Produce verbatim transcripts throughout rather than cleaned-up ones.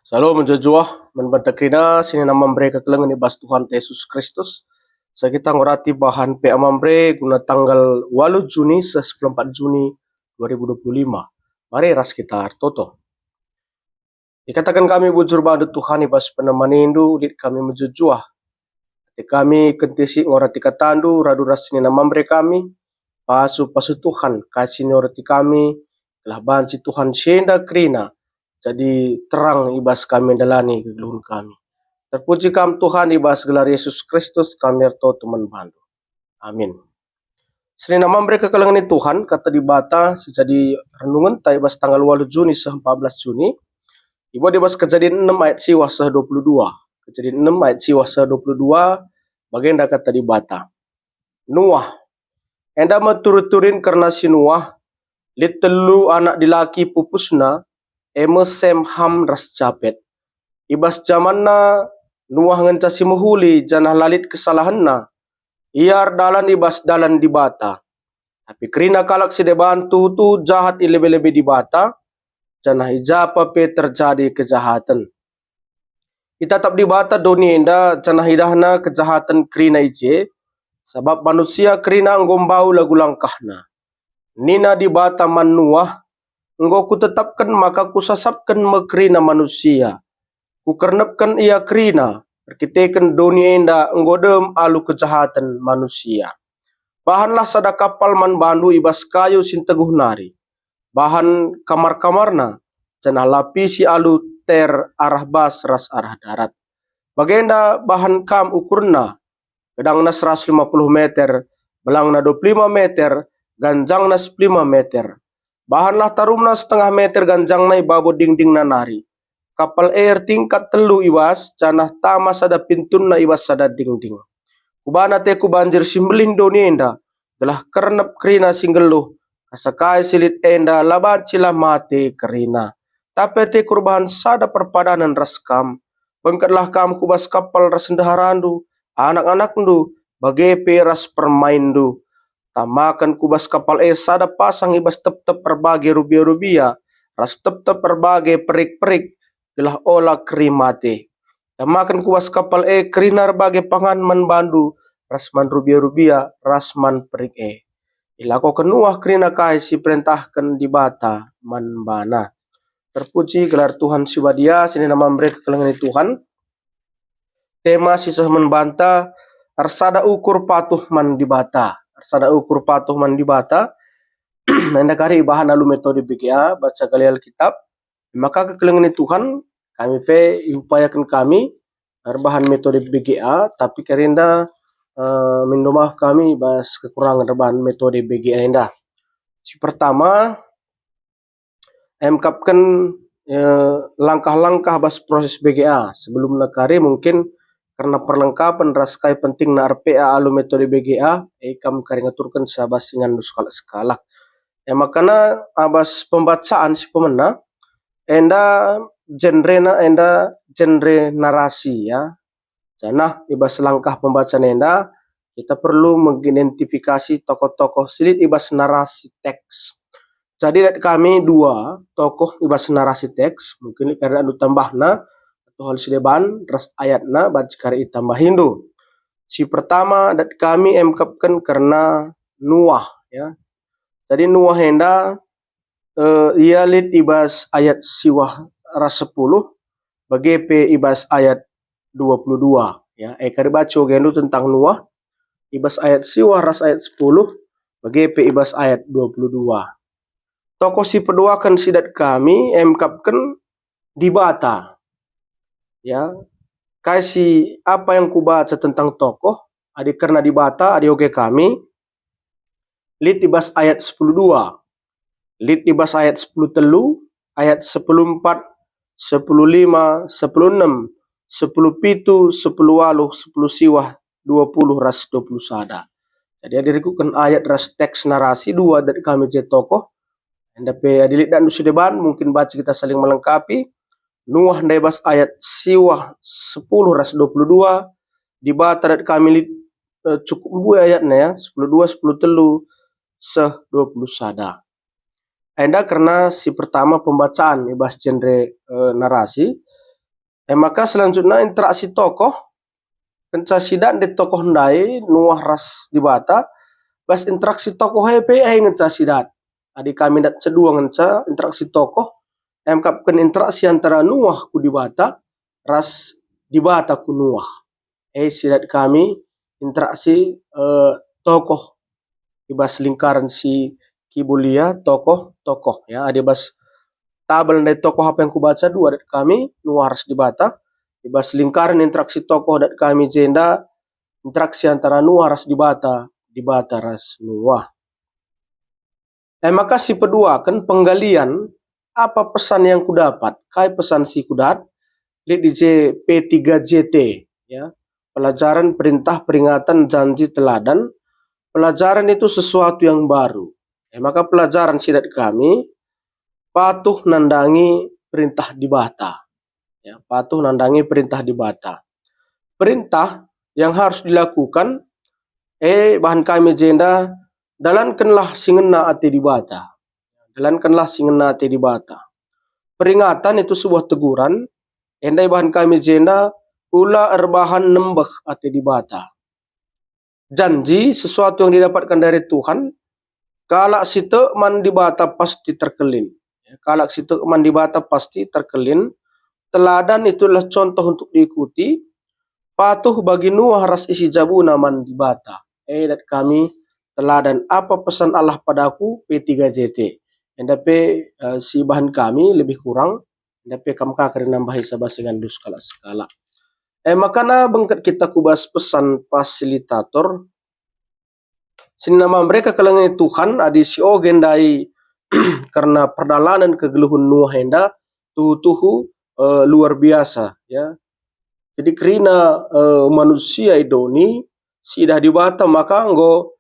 Shalom, mejuah-juah man banta kerina si nina Mamre kekelengen i bas Tuhanta Jesus Kristus. Sa kita ngorati bahan P A Mamre guna tanggal waluh Juni seh sepuluh empat Juni dua ribu dua puluh lima. Mari ras kita ertoto. Ikataken kami bujur bandu Tuhan i bas penemanindu, lit kami mejuah-juah. Ate kami kentisik ngorati katandu, radu ras senina Mamre kami, pasu-pasu Tuhan, kai si niorati kami, gelah banci Tuhan si enda kerina jadi terang i bas kami ndalani kegeluhen kami. Terpuji Kam Tuhan, i bas gelar Yesus Kristus kami ertoto man bandu. Amin. Senina Mamre kekelengen Tuhan, kata Dibata si jadi renungenta i bas tanggal waluh Juni seh empat belas Juni, ibuat i bas Kejadin enem ayat siwah seh dua puluh dua. Kejadin enem ayat siwah seh dua puluh dua, bagenda kata Dibata. Nuah. Enda me turi-turin kerna si Nuah, lit telu anak dilaki pupusna, e me Sem, Ham, ras Japet. I bas jamanna Nuah ngenca si mehuli janah la lit kesalahenna. Ia erdalan i bas dalan Dibata. Tapi kerina kalak si deban tuhu-tuhu jahat i lebe-lebe Dibata, janah i japa pe terjadi kejahaten. Itatap Dibata doni enda janah idahna kejahaten kerina i je, sabap manusia kerina enggo mbau lagu langkahna. Nina Dibata man Nuah, "Enggo Kutetapken maka Kusasapken me kerina manusia. Kukernepken ia kerina, erkiteken doni enda enggo dem alu kejahaten manusia. Bahanlah sada kapal man bandu i bas kayu si nteguh nari. Bahan kamar-kamarna, janah lapisi alu ter arah bas ras arah darat. Bagenda bahan kam ukurna, gedangna seratus lima puluh meter, belangna dua puluh lima meter, ganjangna sepuluh lima meter. Bahanlah tarumna setengah meter ganjangna i babo dingdingna nari. Kapal e ertingkat telu i bas, janah tama sada pintunna i bas sada dingding. Kubahan ateKu banjir si mbelin doni enda, gelah kernep kerina si nggeluh, asa kai si lit enda la banci la mate kerina. Tapi ateKu erbahan sada perpadanen ras kam. Bengketlah kam ku bas kapal ras ndeharandu, anak-anakndu, bage pe ras permainndu. Tamaken ku bas kapal e sada pasang i bas tep-tep erbage rubia-rubia, ras tep-tep erbage perik-perik, gelah ola keri mate. Tamaken ku bas kapal e kerina erbage pangan man bandu, ras man rubia-rubia, ras man perik e." Ilakoken Nuah kerina kai si perentahken Dibata man bana. Terpuji gelar Tuhan si badia, senina Mamre kekelengen Tuhan. Tema si seh man banta, ersada ukur patuh man Dibata. Ersada ukur patuh man Dibata. Enda kari ibahan alu metode B G A, baca kali Alkitab. Maka kekelengen Tuhan, kami pe iupayaken kami erbahan metode B G A, tapi kari enda, eh, mindo maaf kami bas kekurangan erbahan metode B G A enda. Si pertama, emkapken, eh, langkah-langkah bas proses B G A. Sebelumna kari mungkin kerna perlengkapen ras kai pentingna R P A alu metode B G A, e kam kari ngaturken sabas inganndu sekalak-sekalak. E makana abas pembacaan si pemena, enda genrena enda genre narasi, ya. Janah i bas langkah pembacaan enda, kita perlu mengidentifikasi tokoh-tokoh si lit i bas narasi teks. Jadi dat kami dua tokoh i bas narasi teks, mungkin lit kari datndu tambahna, atau hal si deban ras ayatna banci kari itambahindu. Si pertama dat kami emkapken kerna Nuah, ya. Jadi Nuah enda, eh, ia lit i bas ayat siwah ras sepuluh, bage pe i bas ayat dua puluh dua, ya. E kari baca ogendu tentang Nuah, i bas ayat siwah ras ayat sepuluh, bage pe i bas ayat dua puluh dua. Tokoh si peduaken si dat kami emkapken Dibata. Ya, kai si, apa yang kubaca tentang tokoh, adi kerna Dibata, adi oge kami, lit i bas ayat sepuluh dua, lit i bas ayat sepuluh telu, ayat sepuluh empat, sepuluh lima, sepuluh enam, sepuluh pitu, sepuluh waluh, sepuluh siwah, dua puluh ras dua puluh sada. Jadi, adi rikutken ayat ras teks narasi dua dat kami je tokoh, enda pe adi lit datndu si deban, mungkin banci kita saling melengkapi. Nuah ndai bas ayat siwah sepuluh ras dua puluh dua, Dibata dat kami lit, eh, cukup mbue ayatna, ya, sepuluh dua, sepuluh telu, seh dua puluh sada. Enda kerna si pertama pembacaan i bas genre, eh, narasi. E maka selanjutna interaksi tokoh, kenca sidat ndai tokoh ndai Nuah ras Dibata, bas interaksi tokoh e pe e ngenca sidat. Adi kami ndat cedua ngenca interaksi tokoh, e maka interaksi antara Nuah ku Dibata ras Dibata ku Nuah. E sidat kami interaksi, eh, tokoh i bas lingkaran si kibulia, tokoh-tokoh, ya. Adi bas tabel ndai tokoh apa yang kubaca dua dat kami, Nuah ras Dibata. I bas lingkaran interaksi tokoh dat kami jenda interaksi antara Nuah ras Dibata, Dibata ras Nuah. E maka si peduaken penggalian, apa pesan yang kudapat, kai pesan si kudat, lit i je P tiga J T, ya. Pelajaran, perintah, peringatan, janji, teladan. Pelajaran itu sesuatu yang baru. E maka pelajaran sidat kami, patuh nandangi perintah Dibata. Ya, patuh nandangi perintah Dibata. Perintah yang harus dilakukan, eh, bahan kami jenda, dalankenlah si ngena ate Dibata. Dalankenlah si ngena ate Dibata. Peringatan itu sebuah teguran, enda ibahan kami jenda, ula erbahan nembeh ate Dibata. Janji, sesuatu yang didapatkan dari Tuhan, kalak si tek man Dibata pasti terkelin. Ya, kalak si tek man Dibata pasti terkelin. Teladan itulah contoh untuk diikuti. Patuh bagi Nuah ras isi jabuna man Dibata. E dat kami teladan apa pesan Allah padaku, P tiga J T. Enda pe, eh, si bahan kami lebih kurang, enda pe kam ka kari nambahi saba si ngandus kalak sekalak. E maka na bengket kita ku bas pesan fasilitator. Senina Mamre kekelengen Tuhan, adi si oge ndai kerna perdalanen kegeluhen Nuah enda tuhu-tuhu, eh, luar biasa, ya. Jadi kerina, eh, manusia i doni si idah Dibata maka enggo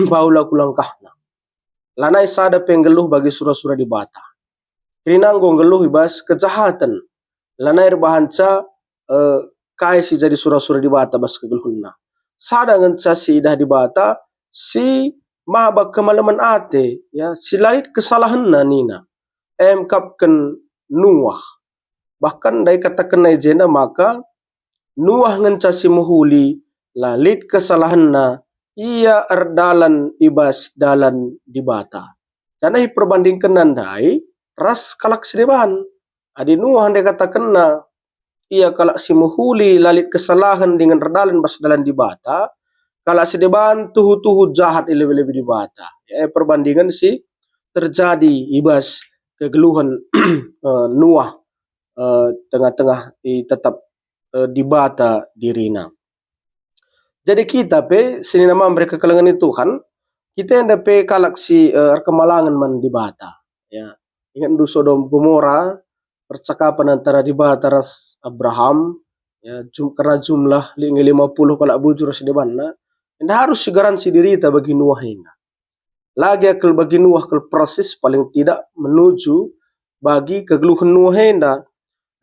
paula ku langkahna. Lanai sada pe nggeluh bagi sura-sura Dibata. Kerina enggo nggeluh i bas kejahaten. Lanai erbahanca, eh, kai si jadi sura-sura Dibata bas kegeluhenna. Sada ngenca si idah Dibata si maba kemalemen ate, ya, si la lit kesalahenna nina. Emkapken Nuah. Bahkan ndai katakenna i jenda maka Nuah ngenca si mehuli, la lit kesalahenna, ia erdalan i bas dalan Dibata. Janah iperbandingkenna ndai ras kalak si deban. Adi Nuah ndai katakenna, ia kalak si mehuli, la lit kesalahen dingen erdalan bas dalan Dibata, kalak si deban tuhu-tuhu jahat i lebe-lebe Dibata. E, perbandingen si terjadi i bas kegeluhen, eh, Nuah, eh, tengah-tengah i tetap, eh, Dibata dirina. Jadi kita pe senina Mamre kekelengen Tuhan, kita enda pe kalak si, eh, erkemalangen man Dibata. Ya, ingetndu Sodom Gomora, percakapan antara Dibata ras Abraham, ya, jum-, kerna jumlah lit nge lima puluh kalak bujur ras debanna, enda arus si garansi dirita bagi Nuah enda. Lagi kal bagi Nuah kal persis paling tidak menuju bagi kegeluhen Nuah enda.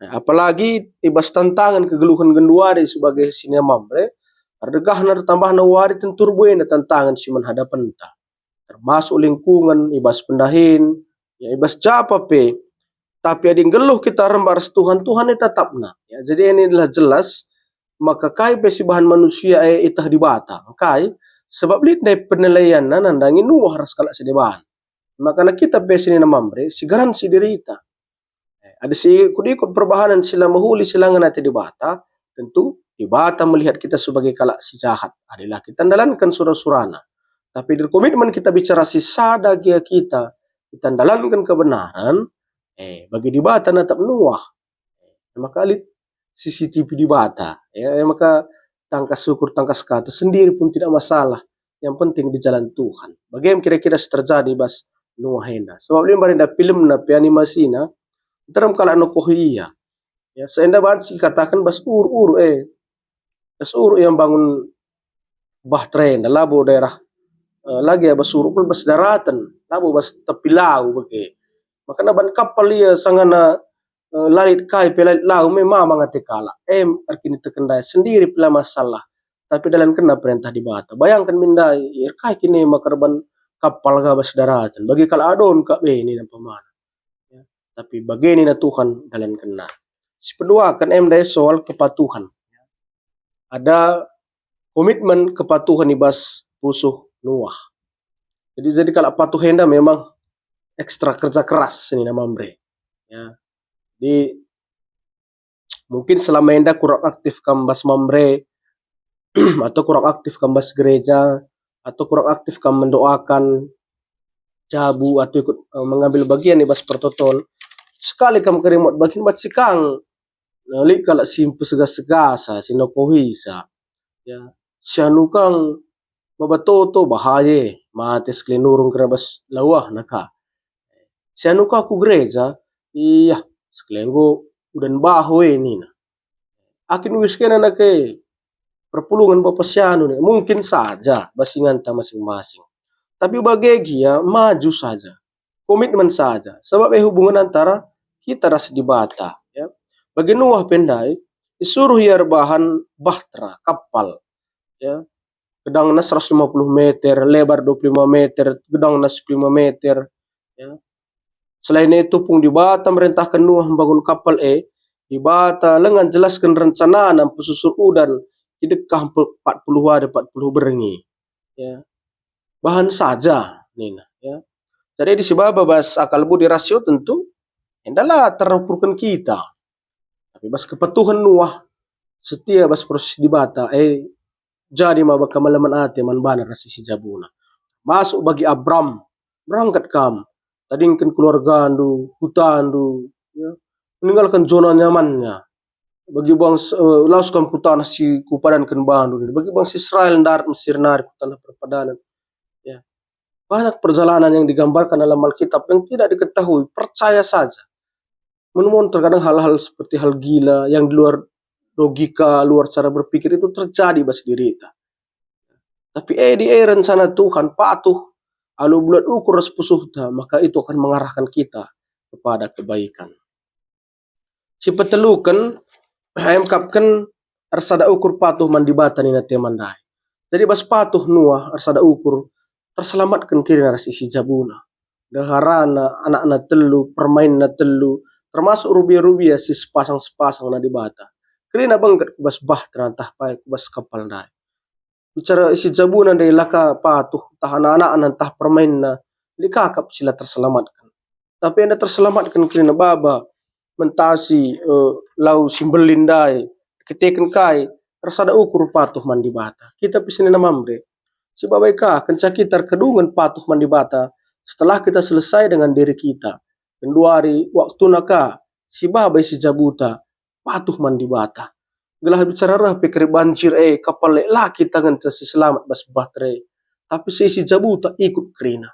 Nah, apalagi i bas tantangan kegeluhen genduari sebagai senina Mamre, erdegahna ertambahna wari tentu buena tantangan si menghadapenta. Termasuk lingkungan, i bas pendahin, ya, i bas japa pe. Tapi adi nggeluh kita rembak ras Tuhan, Tuhan itatapna. Ya, jadi ini adalah jelas, maka kai pe si bahan manusia e iteh Dibata. Kai? Sebab lit ndai penilaianna nandangi Nuah ras kalak si deban. Maka na kita pe senina Mamre, si garansi dirita. Eh, adi si ikut-ikut perbahanen si la mehuli, si la ngena ate Dibata, tentu Dibata melihat kita sebagai kalak si jahat. Adilah kita ndalanken sura-surana. Tapi di komitmen kita bicara si sada gia kita, kita ndalanken kebenaran, eh, bagi Dibata natap Nuah. Maka lit C C T V Dibata, ya, maka tangkas ukur, tangkas kata sendiri pun tidak masalah. Yang penting di jalan Tuhan. Bage kira-kira si terjadi bas Nuah enda. Sebab limbar enda filmna pe animasina, nterem kalak nokoh ia. Ya, seenda banci kataken bas uruk-uruk, eh. Bas uruk ia mbangun bahtera enda, labo daerah, eh, lagi bas uruk kal bas daratan, labo bas tepi lau bage. Maka na ban kapal ia sangana, eh, la lit kai pe, la lit lau me mamang ate kalak. Em, erkiniteken ndai sendiri pe la masalah. Tapi dalankenna perintah Dibata. Bayangken min ndai, erkai kin e maka erban kapal ka bas daratan. Bagi kalak adon ka be nina umpamana. Ya. Tapi bage nina Tuhan dalankenna. Si peduaken em ndai soal kepatuhen. Ada komitmen kepatuhen i bas pusuh Nuah. Jadi, jadi kalak patuh enda memang ekstra kerja keras nina Mamre. Ya. Jadi, mungkin selama enda kurang aktif kam bas Mamre, atau kurang aktif kam bas gereja, atau kurang aktif kam mendoakan jabu atau ikut, eh, mengambil bagian i bas pertoton. Sekali kam kerimot bagin banci kang, nah, lit kalak si mpesegah-segahsa, si nokohisa. Ya, si anu kang maba toto, bahaya, mate sekali nurung kena bas lawahna ka. Si anu ka ku gereja, iya, sekali enggo udan baho e nina. Akin uis kena nake perpulungen bapa si anu ni, mungkin saja bas inganta masing-masing. Tapi bage gia maju saja, komitmen saja, sebab e hubungen antara kita ras Dibata, ya. Bagi Nuah pe ndai, isuruh ia erbahan bahtera, kapal, ya. Gedangna seratus lima puluh meter, lebar dua puluh lima meter, gedangna sepuluh lima meter, ya. Selain e, tupung Dibata merentahken Nuah mbangun kapal e, Dibata lenga njelasken rencanana mpesusur udan i dekah empat puluh wari empat puluh berngi. Ya. Bahan saja, nina, ya. Jadi, adi sibaba bas akal budi rasio tentu, enda la terukurken kita. Tapi bas kepatuhen Nuah, setia bas proses Dibata, e, jadi maba kemalemen ate man bana ras isi jabuna. Masuk bagi Abram, berangkat kam, tadingken keluargandu, kutandu, ya, meninggalken zona nyamannya. Bagi bangsa, eh, lawes kam ku tanah si kupadanken bandu, bagi bangsa Israel ndarat Mesir nari ku tanah perpadanan. Ya. Banyak perjalanan yang digambarkan dalam Alkitab yang tidak diketahui, percaya saja. Menemukan terkadang hal-hal seperti hal gila yang di luar logika, luar cara berpikir itu terjadi bas dirita. Tapi adi e rencana Tuhan, patuh, alu bulat ukur ras pusuhta, maka itu akan mengarahkan kita kepada kebaikan. Si peteluken, emkapken ersada ukur patuh man Dibata nina tema ndai. Jadi bas patuh Nuah ersada ukur, terselamatken kerina ras isi jabuna. Ndeharana, anakna telu, permainna telu, termasuk rubia-rubia si sepasang-sepasang na Dibata. Kerina bengket ku bas bahtera ntah pe ku bas kapal ndai. Bicara isi jabuna ndai la ka patuh, ntah anak-anakna, ntah permainna, lit kakap si la terselamatken. Tapi enda terselamatken kerina baba, mentasi, eh, lau si mbelin ndai, erkiteken kai, ersada ukur patuh man Dibata. Kita pe senina Mamre. Si baba e ka, kenca kita erkedungen patuh man Dibata, setelah kita selesai dengan diri kita, genduari waktuna ka, si baba isi jabuta, patuh man Dibata. Gelah bicara reh pe kari banjir e, kapal e, la kita ngenca si selamat bas bahtera e. Tapi seisi jabuta ikut kerina.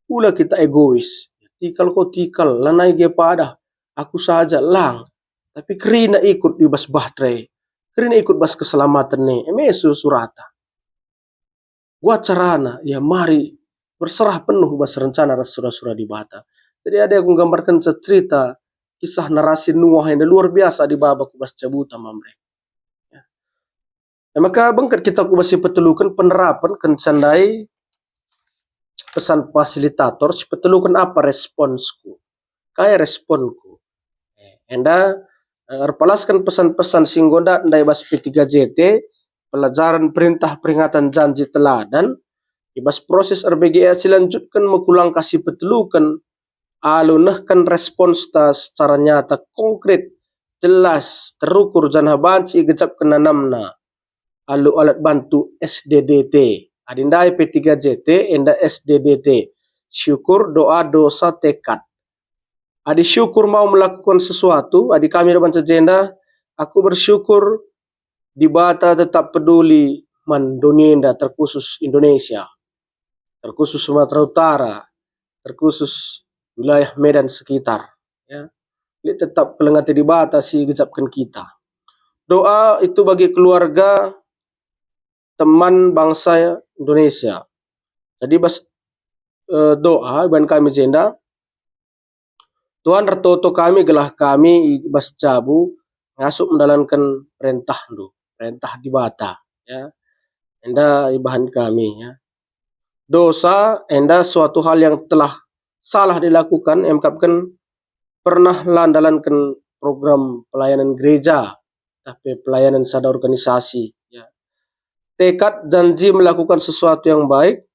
Ula kita egois. Tikal ko tikal, lanai gia padah. Aku saja, lang. Tapi kerina ikut i bas bahtera e. Kerina ikut bas keselamaten e. Eme sura-surata. Buat carana, ia mari berserah penuh bas rencana ras sura-sura Dibata. Jadi, adi aku nggambarkenca cerita kisah narasi Nuah enda luar biasa adi baba ku bas jabuta, Mamre. Ya. E maka bengket kita ku bas si peteluken penerapen kenca ndai pesan fasilitator, si peteluken apa responsku? Kai responku? Enda, eh, erpalasken pesan-pesan si enggo ndat ndai bas P tiga J T, pelajaran perintah peringatan janji teladan, i bas proses R B G A si lanjutken me ku langkah si peteluken, alu nehken responsta secara nyata, konkret, jelas, terukur, janah banci igejapken nanamna alu alat bantu S D D T. Adi ndai P tiga J T, enda S D D T. Syukur, doa, dosa, tekad. Adi syukur mau melakukan sesuatu, adi kami banca jenda, aku bersyukur Dibata tetap peduli man doni enda, terkhusus Indonesia, terkhusus Sumatera Utara, terkhusus wilayah Medan sekitar. Ya. Jadi tetap keleng ate Dibata si gejapken kita. Doa itu bagi keluarga, teman bangsa Indonesia. Jadi bas, eh, doa ibahan kami jenda, Tuhan, ertoto kami gelah kami i bas jabu ngasup mendalanken perentahNdu, perentah Dibata, ya. Enda ibahan kami, ya. Dosa enda suatu hal yang telah salah dilakukan, emkapken pernah la ndalanken program pelayanan gereja, tapi pelayanan sada organisasi. Ya. Tekad janji melakukan sesuatu yang baik,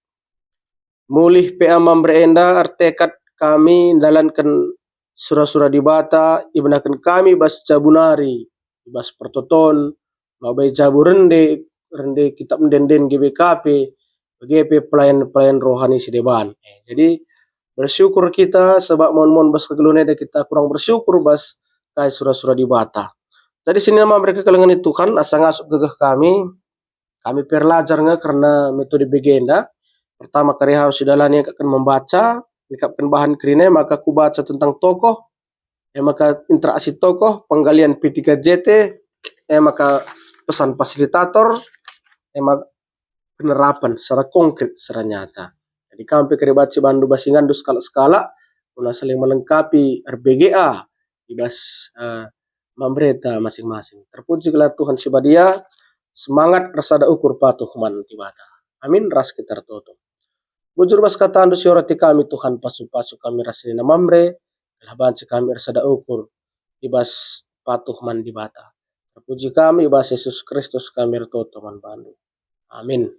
mulih pe Mamre enda ertekad kami ndalanken sura-sura Dibata, ibenaken kami bas jabu nari, bas pertoton, mabai jabu rende, rende kitab ende-enden G B K P, bage pe pelayan-pelayan rohani si deban. Eh, jadi, bersyukur kita sebab mon-mon bas kegeluhen enda kita kurang bersyukur bas kai sura-sura Dibata. Jadi, senina Mamre kekelengen Tuhan, asa ngasup gegeh kami, kami perlajar nge kerna metode bage enda. Pertama kari harus idalani engkaken membaca, engkaken bahan kerina, maka kubaca tentang tokoh, e maka interaksi tokoh, penggalian P tiga J T, e maka pesan fasilitator, e maka penerapan secara konkret, secara nyata. Jadi kam pe kari baca bandu bas ingandu sekalak-sekalak, guna saling melengkapi, R B G A, i bas, eh, Mamreta masing-masing. Terpujilah Tuhan si Badia, semangat ersada ukur patuh man Dibata. Amin, ras kita ertoto. Bujur bas katandu si orati kami, Tuhan, pasu-pasu kami ras senina Mamre, gelah banci kami ersada ukur i bas patuh man Dibata. Terpuji kami i bas Yesus Kristus kami ertoto man bandu. Amin.